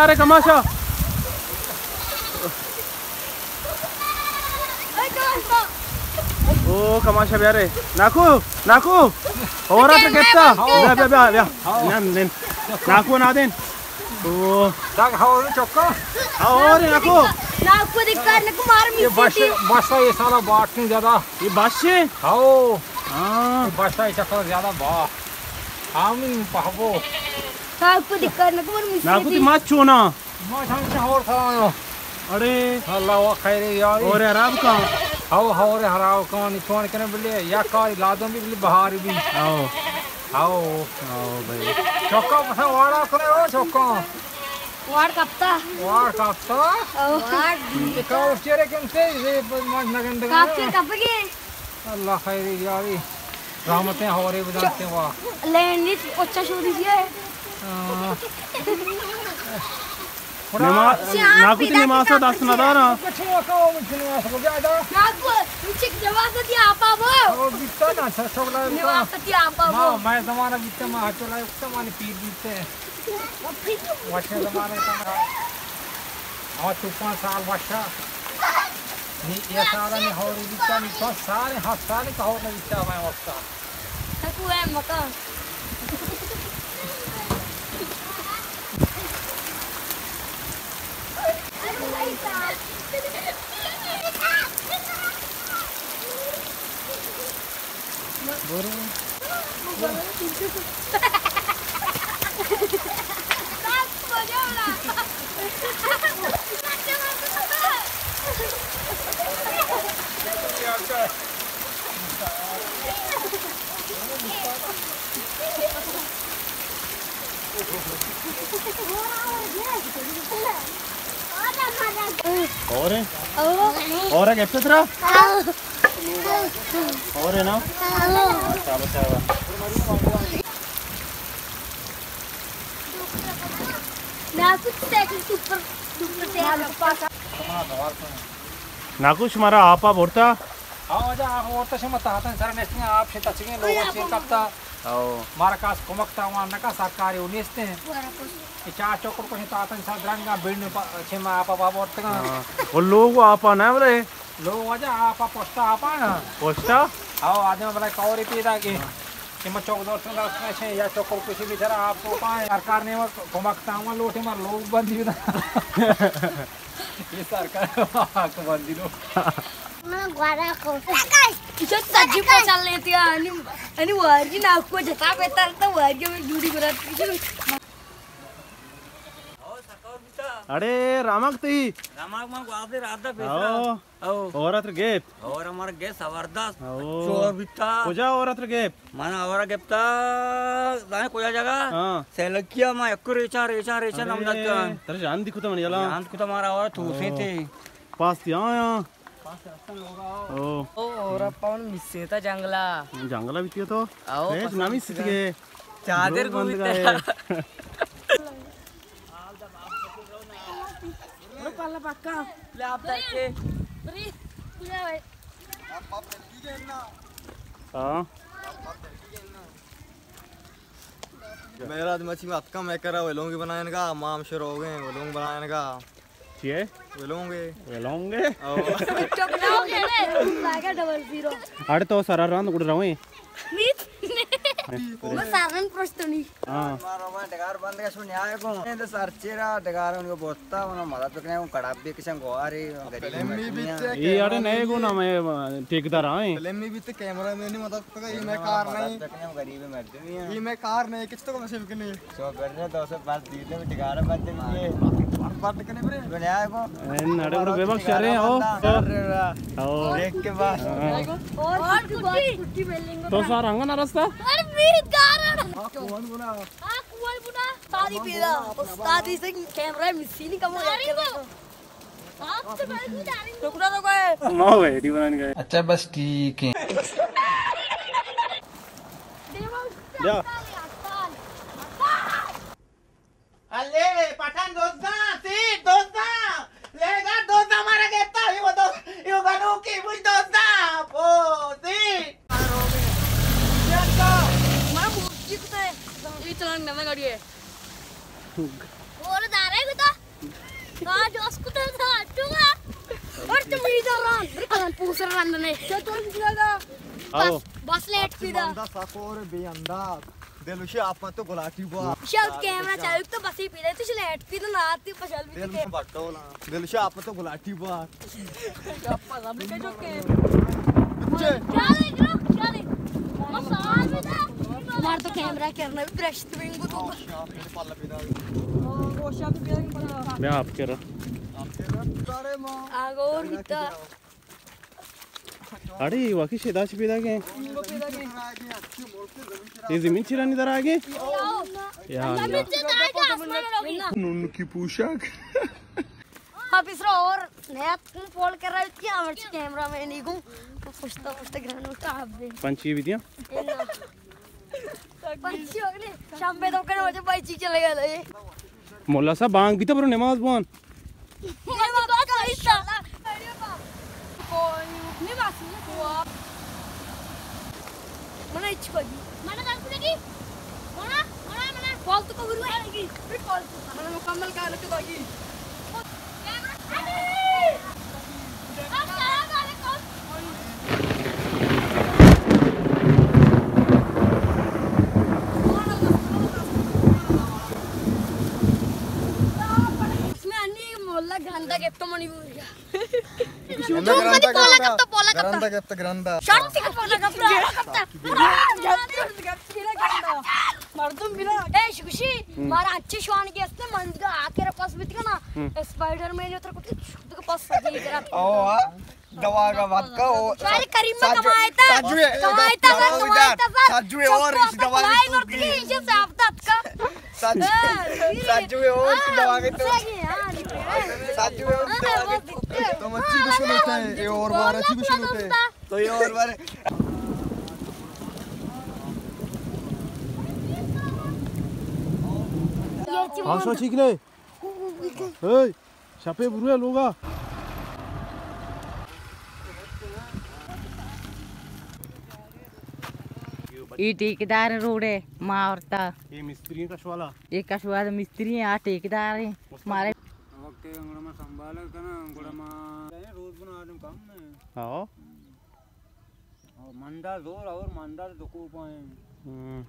ارے کماشا۔ او کماشا بیارے۔ ناکو، ناکو۔ اور اتر گپتا۔ بیا، بیا، بیا، بیا۔ نن، نن۔ ناکو نہ دین۔ او۔ دگ ہور چکا۔ ہور ناکو۔ ناکو دکار نکو مار یہ بس، میسی۔ بس یہ سالا باٹنی زیادہ۔ یہ بس ہے؟ ہاو۔ ہاں۔ بس یہ چکر زیادہ با۔ آمین پہبو۔ ناکو دکار نکو مار میسی۔ ناکو تی مات چونا۔ ما شان سے ہور سا آیا۔ اڑے۔ اللہ و خیر یاری۔ اور حراب کا؟ ہاو، ہور حراب کا، نی چون کنے بلے، یا کاری لادم بھی بلے بہار بھی۔ ہاو۔ ہاو۔ ہاو بھائی۔ چوکا پسا واڑا کنے او چوکا۔ واڑ کپتا۔ واڑ کپتا؟ او۔ واڑ۔ یہ کاو چیرے کن سے، یہ ماج نگندگا۔ کاپ کے کپ گئے۔ اللہ خیر یاری۔ رحمتیں ہورے بجانتے وا۔ لینڈ نیت اچھا شو دیجیے۔ ہاں۔ نما-، ناکو تی نماسا دست ندارا۔ ناکو، چک نماسا تی آپا بو۔ او بیتا نا، چا شغل ہے۔ نماسا تی آپا بو۔ ما، میں زمانہ بیتا، ما ہچو لائے بیتا، مانی پیر بیتے۔ وشیں زمانہ تھا۔ اور طوفان سال وشا۔ نی یہ سال نی ہوری بیتا، نی تو سال، ہفت سال کا ہور نہ بیتا میں وقتا۔ تکو ہے مکان۔ اور ہے؟ اور ہے، گپت ترا؟ اور ہے نا؟ چلو، چلو۔ ناکو، سائیکل سپر، سپر سائیکل۔ ناکو، شمارا آپا برتا؟ ہاں، واجہ، آپ برتا، شما تحتن سر نشتگیں، آپ شتا چگیں، لوگ چین کپتا۔ او۔ مارا کاس کمک تاوان نکا، سرکاری و نیستیں۔ یہ چار چکر کشیں تاتن سر درنگا، بیڑنے پا-، چھ ما آپا بابا ورتگاں۔ ہاں۔ وہ لوگ آپا نہ بلے؟ لوگ واجہ آپا پشتا آپا نا۔ پشتا؟ آو، آدم بلے کوری پیدا کی۔ کہ ما چوک دوستوں کا اس میں سے یا چکر کشی بیچارہ آپ تو پائے۔ سرکار نے وہ کمک تاوان لوٹے مار لوگ بندی نا۔ یہ سرکار حق بندی لو۔ من گوارا کو۔ اسے سجی پچل لیتی ہے، انی، انی وارگی ناکو جتا بیتا تو وارگی میں جوڑی برات۔ اڑے رامک تی؟ رامک ما گوازے رات دا پیسا۔ او۔ او۔ عورت گیپ؟ اور ہمارا گیس زبردست۔ او۔ چور بیتا۔ کجا عورت گیپ؟ من ہورا گپتا، زانے کجا جگہ؟ ہاں۔ سیلکیا ما یک ریچاں، ریچاں، ریچاں نام دکان۔ ترا جان دی کتا من یلا۔ جان کتا مارا ہورا تو سے تے۔ پاس تی آیا۔ پاس رستن ہوگا۔ او۔ او، ہورا پاون مسیتا جنگلا۔ جنگلا بیتی تو؟ او، ہیچ نامی سیتی کے۔ چادر گویتا۔ برو پالا پکا۔ لے آپ درکے۔ ہاں۔ مہراج مچی میں اتکا میں کرا ولونگی بنائیں گا، مام شروع ہو گئے ولونگ بنائیں گا۔ چی ہے؟ ولونگے۔ ولونگے؟ او۔ چپ نہ ہو گئے، لگا ڈبل زیرو۔ اڑ تو سر رند گڑ رویں۔ میت۔ وہ سارن پرستونی۔ ہاں۔ مارو ما ڈگار بند کا سو نیائے کو۔ اند سر چیرا ڈگار ان کو بوتا، انہاں مدد بکنے، ان کڑا بھی کسن گوارے، غریب فلم میں بیتے۔ یہ اڑے نئے گو نا میں ٹھیکیدار آئیں۔ فلم میں بیتے کیمرہ مین مدد بکنے، یہ میں کار نہیں۔ مدد بکنے، غریب مردمی ہیں۔ یہ میں کار نہیں، کچھ تو کم سے کم نہیں۔ سو برنے دو سو بس دیتے میں ڈگار بند دیتے۔ بند، بند کرنے برے۔ بنیا کو۔ اے نڑے گڑ بے بخش رہے ہو۔ ہو۔ دیکھ کے بس۔ ہاں۔ اور کٹی۔ تو سار ہنگا نہ رستا؟ ارے میت گارن۔ ہاں، کون بنا؟ ہاں، کون بنا؟ ساری پیدا۔ استاد اسے کیمرہ مشین کم ہو جاتی ہے۔ ٹکڑا تو گئے۔ ماں ویڈیو بنانے گئے۔ اچھا، بس ٹھیک ہے۔ جا۔ الے، پٹھان دوزاں، سیٹ دوزاں، لیگا دوزاں مارا گپتا، ایو دوز، ایو گنوکی بوئی دوزاں، او، سیٹ۔ مارا مرچی کتا ہے، یہ چلان نہ گاڑی ہے۔ گول دارے کتا۔ پوسر رند نے۔ چل تو چلا دا۔ آؤ۔ بس، بس لیٹ پیدا۔ بندہ سکور بے انداز۔ دلوشی آپ تو گلاٹی بوا۔ شاید کیمرہ چالو تو بس ہی پیدا، تو لیٹ پیدا نہ آتی پشل بھی دل کے۔ بٹو نا۔ دلوشی آپ تو گلاٹی بوا۔ چپا زمین کے جو کے۔ بچے۔ چالے گرو، چالے۔ مسال بھی دا۔ مار تو کیمرہ کرنا بھی برشت بنگو تو۔ میں آپ کرا۔ آگور بیتا۔ اڑے، واقعی شدا چی پیدا گئے؟ یہ زمین چرانی در آگے؟ یا اللہ۔ نن کی پوشاک۔ ہاں، پیسرا اور نیا کون فال کر رہا ہے، کیا مرچی کیمرہ میں نہیں گوں۔ پشتا، پشتا گرانو کا اب۔ پنچی بھی دیا؟ پنچی ہو گئے، شام پہ تو کرو، جو بھائی چیز چلے گا لے۔ مولا صاحب، بانگ بیتا، برو نماز بوان۔ نماز بوان، صحیح تھا۔ من اچ کو جی۔ من دل کو لگی۔ من، من، من۔ فالتو کو گرو ہے لگی۔ فالتو۔ من مکمل کار کے لگی۔ اس میں انی مولا گندا گپت منی بوریا۔ تو مدی پولا کپتا، پولا کپتا۔ گرندا گپتا، گرندا۔ شرط سے پولا کپتا۔ مردم بنا۔ اے شکشی، مارا اچھے شوان کے استے منزگا آکر پاس بیت کنا۔ اسپائیڈر مین اتر کتی۔ تو پاس سجی کرا۔ او، ہاں۔ دواگا بات کا، او، شاعر کریم ساجو، کمائے تا، ساجو ہے، کمائے تا، سر، کمائے تا، سر۔ ساجو ہے اور اس دواگا تو بھی۔ ساجو، ہاں، ساجو ہے اور اس دواگا تو۔ ساجو ہے اور اس دواگا تو۔ تو مچھی کو سنوتا ہے، یہ اور بار اچھی کو سنوتا ہے۔ تو یہ اور بار۔ ہاں، سو ٹھیک نہیں۔ اے۔ شپے بروئے لوگا۔ اے ٹھیکیدار روڈ ہے، ما اورتا۔ اے مستری ہیں کشوالا۔ اے کشوالا مستری ہیں، آ ٹھیکیدار ہیں۔ مارے۔ وقت ہے، انگڑا ما سنبھالا کنا، انگڑا ما روز بنا آدم کم ہے۔ ہاں۔ اور مندر زور اور مندر دکو پائیں۔ ہوں۔